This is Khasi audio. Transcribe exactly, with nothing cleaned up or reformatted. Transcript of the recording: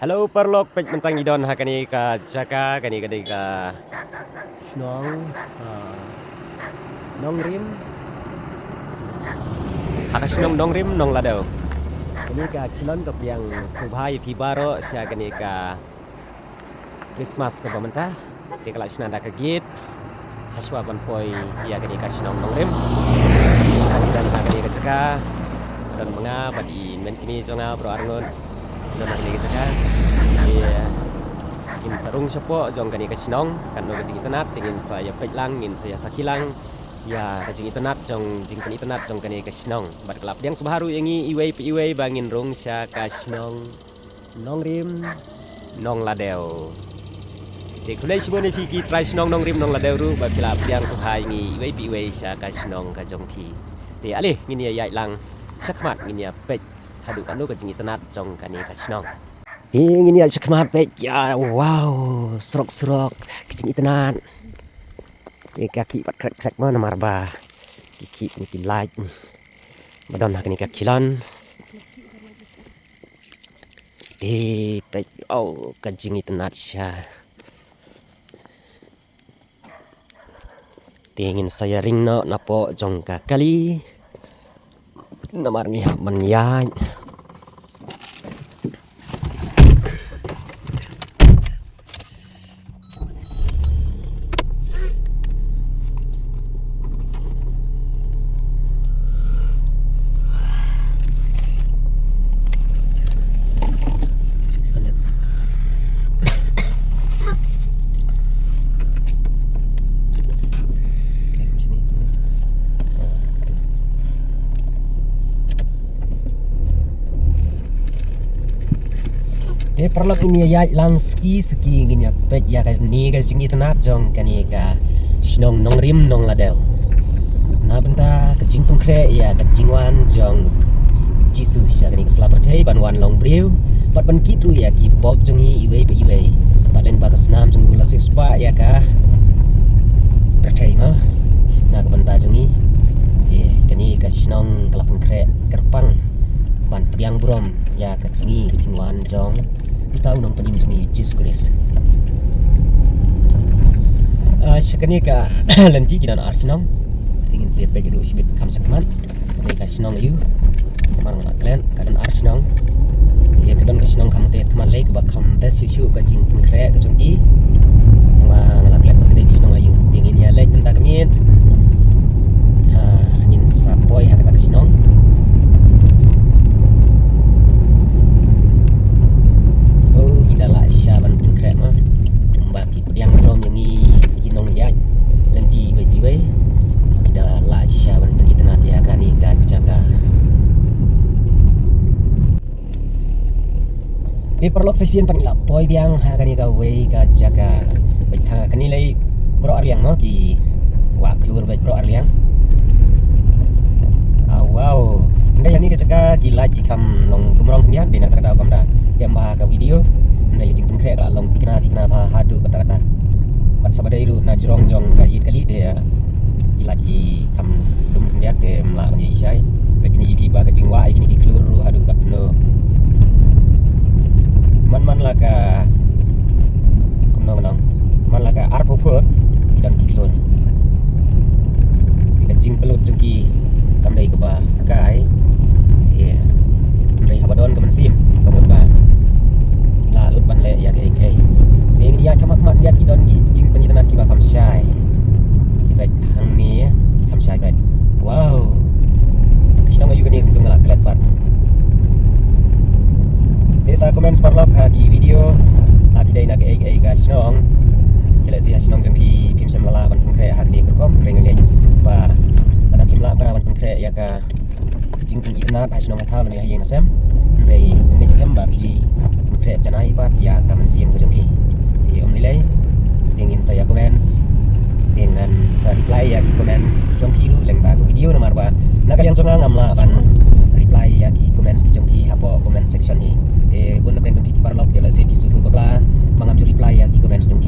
Hello paralok, peit mynta ngi don ha kane ka jaka, kane ka dei ka shnong, ah, Nongrim. Ha ka shnong Nongrim, Nongladew. Kane ka khylon ka pdiang sngewbha ïa phi baroh sha kane ka Christmas kaba mynta. Te ka la shna da ka gate. Hashwa ban poi ïa kane ka shnong Nongrim. Don ha kane ka jaka. Don ma nga bad i mei kmie jong nga baroh arngut. Don ha kane ka jaka. Ïa. Ngin sa rung shapoh jong kane ka shnong. Katno ka jingitynnad, te ngin sa ïa peit lang, ngin sa ïa sakhi lang ïa ka jingitynnad jong, jingpynitynnad jong kane ka shnong. Bad ka la pdiang sngewbha ruh ïa ngi iwei pa iwei ba ngin rung sha ka shnong Nongrim, Nongladew. Te khublei shibun ïa phi ki trai shnong Nongrim Nongladew ruh ba phi la pdiang sngewbha ïa ngi iwei pa iwei sha ka shnong ka jong phi. Te ale ngin ïa ïaid lang shakhmat, ngin ïa peit haduh katno ka jingitynnad jong kane ka shnong. Te ngin ïa shakhmat peit ïa, wow, surok surok ka jingitynnad. Te ka khih pat krek krek ma namar ba ki khih ne ki light ba don ha kane ka khylon. Te peit, oh, ka jingitynnad sha. Te ngin sa ïa ring noh napoh jong ka kali. Namar ngi hap ban ïaid. Te paralok, ngin ïa ïaid lang suki suki, ngin ïa peit ïa kane ka jingitynnad jong kane ka shnong Nongrim Nongladew. Na bynta ka jingpynkhreh ïa ka jingwan jong Jisu sha kane ka sla pyrthei ban wan long briew bad ban kit ruh ïa ki pop jong ngi iwei pa iwei. Bad lyngba ka snam jong u la siewspah ïa ka pyrthei ma na ka bynta jong ngi. Te kane ka shnong ka la pynkhreh kyrpang ban pdiang burom ïa ka sngi ka jingwan jong uta u nongpynim jong ngi Jisu Khrist. Ah, sha kane ka lynti ki don ar shnong. Te ngin sa peit ruh shibit kham shakhmat. Kane ka shnong aïu? Namar nga la klet ka don ar shnong. Te ka don ka shnong kham te kham lei kaba kham best shuh shuh ka jingpynkhreh ka jong ki. Namar nga la klet ba ka dei ka shnong aïu. Te ngin ïa leit mynta ka miet. Ha, ngin sa poi ha kata ka shnong. Oh, ki da lah sha ban pynkhreh ma. Kumba ki pdiang burom ïa ngi ki nongïaid lynti iwei iwei. Ki da lah sha ban pynitynnad ïa kane ka jaka. Te paralok, sa shisien pat ngi la poi biang ha kane kawei ka jaka. Bad ha kane lei baroh arliang mo, ki wah khlur bad baroh arliang. Ah, wow. Hynrei ha kane ka jaka ki light ki kham long kumrong khyndiat, dei na kata ka daw kam da em bha ka video. Hynrei ka jingpynkhreh ka la long thikna thikna bha haduh katta katta. Bad sa ba dei ruh na jrong jong ka ïit kali te, ah, ki light ki kham dum khyndiat te ym lah ban ïohi shai. Bad kine i phi ba ka jingwah ïa kine ki khlur ruh haduh katno. Man man la ka, kumno ngan ong, man la ka arphew phut ki don ki khlur. Te ka jingpynlut jong ki kam dei kaba kai. Te hynrei haba don ka mynsiem ka mut ba la lut ban leh ïa kaei kaei. Te ngi ïa kham kham ïa ki don ki jingpynitynnad kiba kham shai. Te bad hangne ki kham shai bad. Wow. Ka shnong aïu kane kumtu nga la klet pat. Te sa comment paralok ha ki video, la ki dei na kaei kaei ka shnong. Ki leh shisha shnong jong phi phim shym la lah ban pynkhreh ha kane ka rukom, hynrei nga ngeit ba lada phim lah ban pynkhreh ïa ka jingpynitynnad ha shnong ha thaw lane ha ïing ha sem, hynrei ngeit skhem ba phi pynkhreh janai pat ïa ka mynsiem ka jong phi. Te ym lei lei, te ngin sa ïa comments, te ngan sa reply ïa ki comments jong phi ruh lyngba ka video namar ba na ka liang jong nga ngam lah ban reply ïa ki comments ki jong phi hapoh comment section hi. Te bun na pdeng jong phi ki paralok, ïa lehse phi sngewthuh bakla ba ngam ju reply ïa ki comments jong